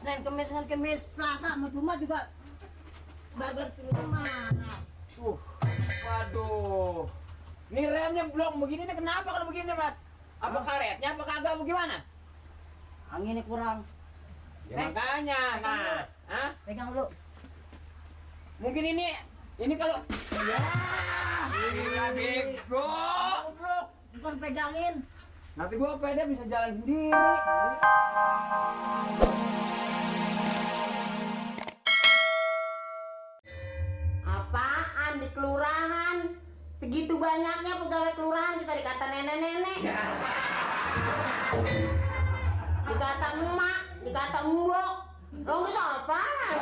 Senin Kemis, Selasa sama Jumat juga bagus mana? Waduh. Ini remnya blok begini nih, kenapa kalau begini, Mat? Apa karetnya apa kagak bagaimana? Anginnya kurang. Ya makanya, nah, ah? Pegang dulu. Mungkin ini kalau ya, gila bego. Goblok, bukan pegangin. Nanti gua pede bisa jalan sendiri. Apaan di kelurahan? Segitu banyaknya pegawai kelurahan kita dikata nenek-nenek. Dikata emak, dikata mbok. Lo kita apaan?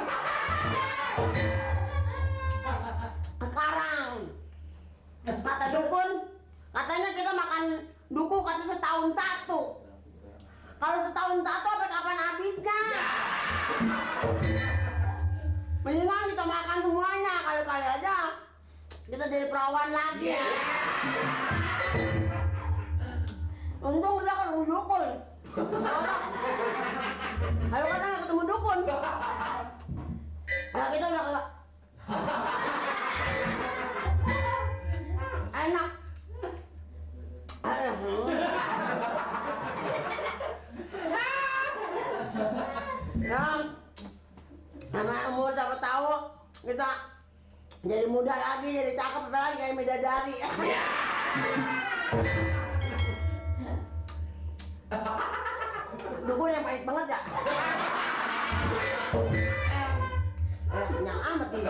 Sekarang kata dukun, katanya kita makan duku kata setahun satu. Kalau setahun satu sampai kapan habisnya? Mendingan kita makan semuanya, kali-kali aja kita jadi perawan lagi. Untung kita ketemu dukun. Kalau kata nggak ketemu dukun, kita udah kagak enak. Nama umur siapa tahu kita jadi muda lagi, jadi cakep lagi kayak bidadari. Dukun yang pahit banget ya. Kenyang amat nih.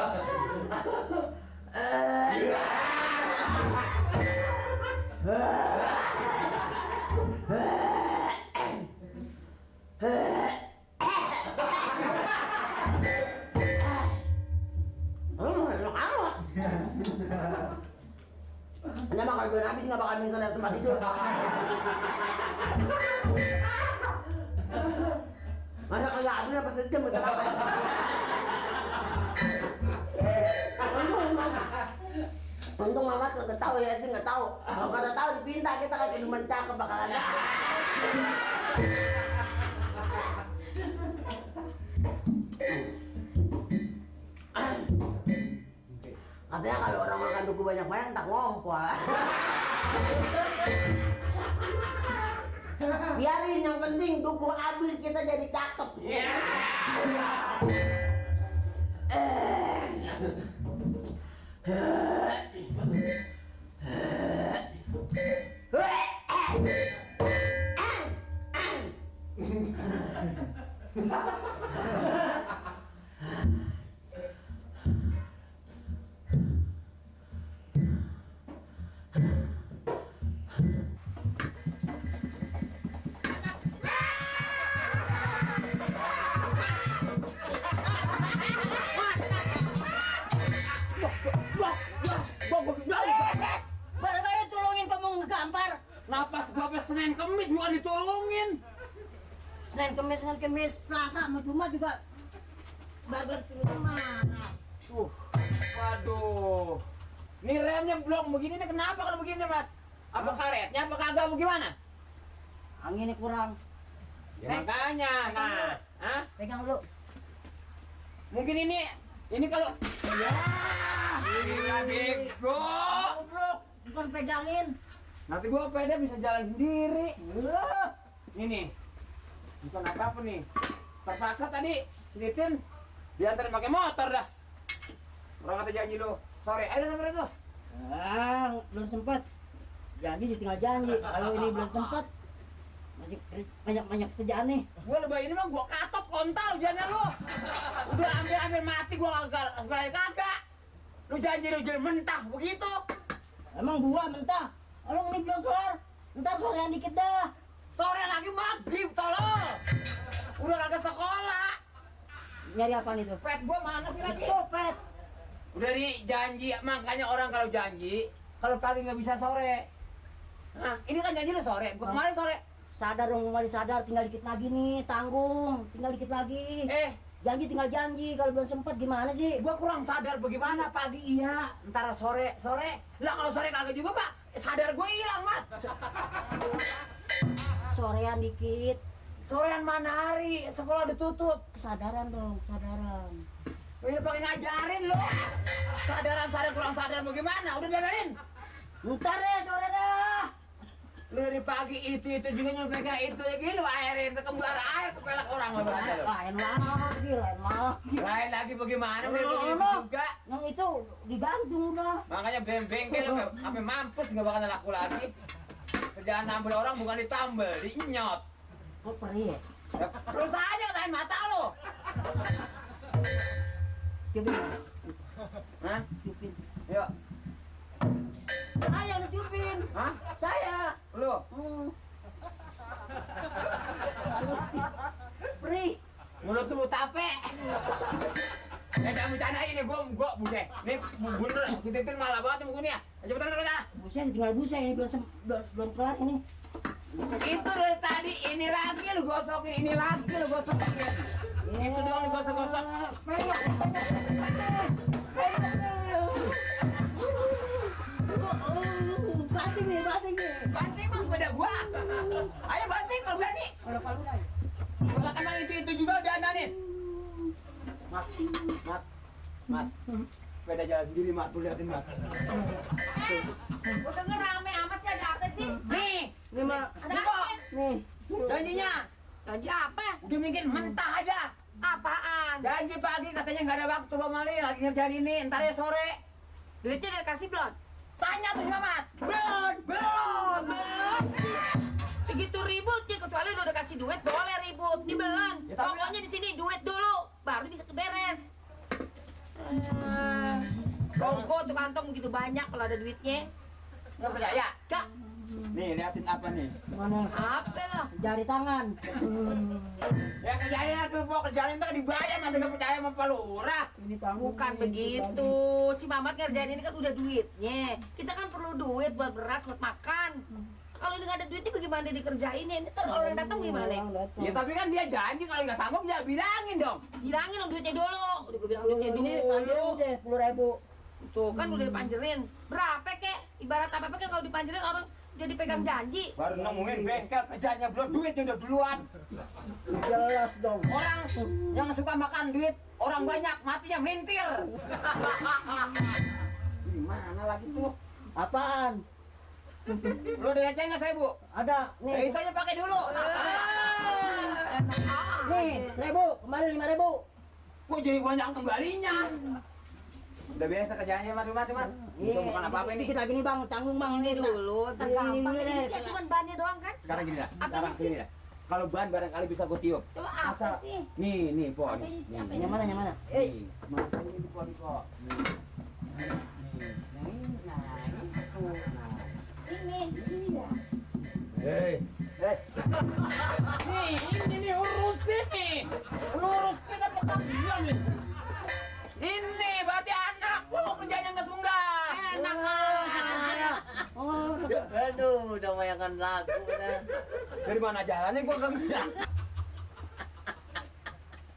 Anda bakal gue habis, nggak bakal bisa lihat tempat tidur. Mana kagak habis apa sejam gitu apa? Untung mama nggak tahu ya, itu nggak tahu. Kalau kata tahu dipinta kita kan minuman cakep bakal ada. Katanya kalau orang makan duku banyak-banyak tak ngompol. Biarin, yang penting duku habis kita jadi cakep. Baru-baru tolongin kamu ngegampar. Napas gua sampai Senin Kemis bukan ditolongin. Senin Kemis, Selasa sama Jumat juga bagus mana? Waduh. Ini remnya blok begini nih, kenapa kalau begini, Mat? Apa karetnya apa kagak bagaimana? Anginnya kurang. Ya makanya, nah, ah? Pegang dulu. Mungkin ini kalau ya, gila bego. Goblok, bukan pegangin. Nanti gua pede bisa jalan sendiri. Ini bukan apa-apa nih. Terpaksa tadi Sinitin diantarin pakai motor dah. Orang kata janji lu sore, ada nomor itu. Belum sempat. Janji sih tinggal janji. Kalau ini belum sempat, banyak kerjaan nih. Gua lebay ini mah gua katot kontal jangan lu. Udah ambil mati gua kagak. Lu janji lu jadi mentah begitu. Emang gua mentah. Kalau ini belum kelar, ntar sorean dikit dah. Sore lagi maghrib tolol. Udah kagak sekolah. Nyari apa nih tuh? Pet gua mana sih lagi? Itu pet. Udah janji, makanya orang kalau janji, kalau pagi nggak bisa sore. Nah, ini kan janji lu sore, gua kemarin sore. Sadar dong, kembali sadar. Tinggal dikit lagi nih, tanggung. Tinggal dikit lagi. Janji tinggal janji. Kalau belum sempat gimana sih? Gua kurang sadar bagaimana pagi iya, ntar sore. Lah kalau sore kagak juga, Pak. Sadar gue hilang, Mat. Sorean dikit. Sorean mana hari? Sekolah udah tutup. Kesadaran dong, kesadaran. Ini pakai ngajarin lo. Sadaran kurang sadar bagaimana? Udah dandanin. Ntar deh, sore dah. Lu dari pagi itu juga nyampekan itu lagi lu airin ke kembar air ke pelak orang lo berarti lo. Lain lagi. Lain lagi bagaimana? Oh, Begitu no. juga. Yang itu digantung udah. Makanya bengkel lo sampai mampus nggak bakal laku lagi. Kerjaan nambel orang bukan ditambel, dinyot. Oh, perih ya? Ya, terus aja lain mata lo. Cupin. Hah? Cupin. Yuk. Saya yang dicupin. Hah? Saya. Lu. Perih. Mulut lu tape. Jangan bercandain nih, gua buset. Nih bener, si Titin malah banget sama gua nih ya. Cepetan terus ah. Busnya tinggal busnya ini belum kelar ini. Itu dari tadi, ini lagi lu gosokin, ini lagi lu gosokin. Itu doang digosok-gosok. Banting nih. Banting mas sepeda gua. Ayo banting kalau berani. Kalau udah. Kalau emang itu juga udah andanin. Mat. Sepeda jalan sendiri, Mat. Tuh liatin, Mat. Gue denger rame amat sih, ada apa sih? Nih, Nih, Mak. Ada nih, apa? Pok. Nih. Janjinya. Janji apa? Udah bikin mentah aja. Apaan? Janji pagi katanya nggak ada waktu, Bang Mali. Lagi ngerjain ini, ntar ya sore. Duitnya udah kasih belum? Tanya tuh si Mamat. Belum. Segitu ributnya, kecuali lu udah kasih duit, boleh ribut. Ini belum. Ya, tapi- Pokoknya di sini duit dulu, baru bisa keberes. Ronggo tuh kantong begitu banyak kalau ada duitnya. Nggak percaya? Gak, Nih, liatin apa nih? Mana? apa lo? Jari tangan. Ya kerjain tuh, Pok. Kerjain ntar dibayar. Masa nggak percaya sama Pak Lurah? Ini tangan. Bukan begitu. Si Mamat ngerjain ini kan udah duitnya. Kita kan perlu duit buat beras, buat makan. Kalau ini nggak ada duitnya bagaimana dikerjainnya? Ini kan orang datang gimana? Ya tapi kan dia janji kalau nggak sanggup ya bilangin dong. Bilangin dong duitnya dulu. Udah gue bilang duitnya Ini panjang dulu. deh 10.000. Tuh kan udah dipanjerin. Berapa kek? Ibarat apa kan kalau dipanjerin orang jadi pegang janji. Baru nemuin bengkel kerjanya belum, duitnya udah duluan. Jelas dong. Orang yang suka makan duit, orang banyak matinya melintir. Gimana lagi tuh? Apaan? Lu ada receh nggak 1.000? Ada Ya nih. itu aja pakai dulu. Enak aja. Nih, 1.000, kembali 5.000. Kok jadi banyak kembalinya? Udah biasa kerjaannya mati. Bisa bukan apa-apa ini. Dikit lagi nih Bang, tanggung Bang Ini dulu, ntar Ini gampang. dulu Ini deh. sih cuma bannya doang kan? Sekarang gini dah. Apa Sekarang isi? gini dah. Kalau ban barangkali bisa gue tiup. Coba apa Asal. sih? Nih, Po. Apa isi? Apa Yang mana, yang mana? Nih, masa ini Po, Po. Nih. Ini. Hei. Nih, urusin nih. Lurusin apa kagak nih? Ini berarti anak lu kerjanya nggak sunggah. Enak aja. Oh, Aduh, udah mayakan lagu dah. Dari mana jalannya gua nggak bisa.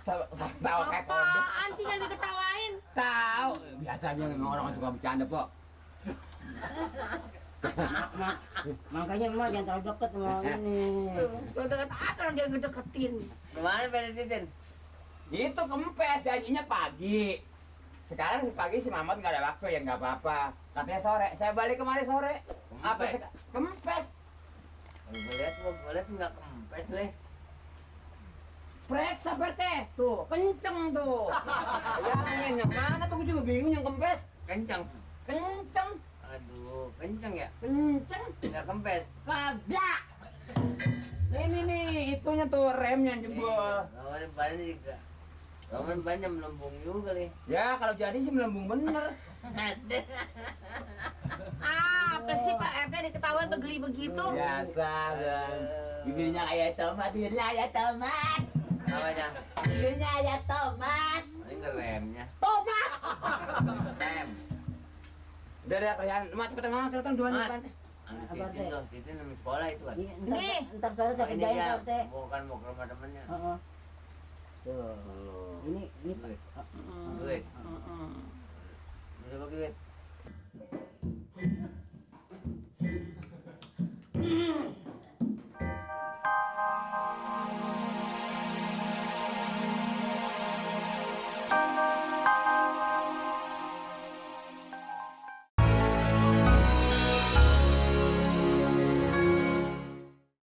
Tahu kayak kode. Apaan sih yang diketawain? Tahu. Biasanya memang orang suka bercanda, Po. makanya emak jangan terlalu deket sama ini. Tuh, deket apa orang dia ngedeketin? Kemana Pak Titin? Itu kempes, janjinya pagi. Sekarang pagi si Mamat nggak ada waktu, ya nggak apa-apa. Katanya sore, saya balik kemari sore. Apa Kempes? kempes? Gue liat nggak kempes leh. Periksa PT, tuh kenceng tuh. Yang mana tuh, gue juga bingung yang kempes. Kencang. Kenceng, Aduh, kencang ya? kenceng, Nggak kempes. kagak. Ini nih, itunya tuh remnya jebol. Lawan bannya juga. Lawan bannya melembung juga leh. Ya kalau jadi sih melembung bener. Apa sih Pak RT diketawain begeli begitu? Biasa kan. Bibirnya kayak tomat, bibirnya kayak tomat. Apanya? Bibirnya kayak tomat. Ini ngeremnya. Tomat. Rem. Udah ada kerjaan, Mak cepetan Mak, cepetan duluan Mat. cepetan. Anu Apa, Titin Teh? tuh, Titin namanya sekolah itu kan. Iya, Nih. ntar sore saya Oh, ini kerjain ya, RT. bukan mau ke rumah temennya. Heeh. Tuh. Tuh. Ini Duit. Mm, Duit. mm, mm. Udah pakai duit.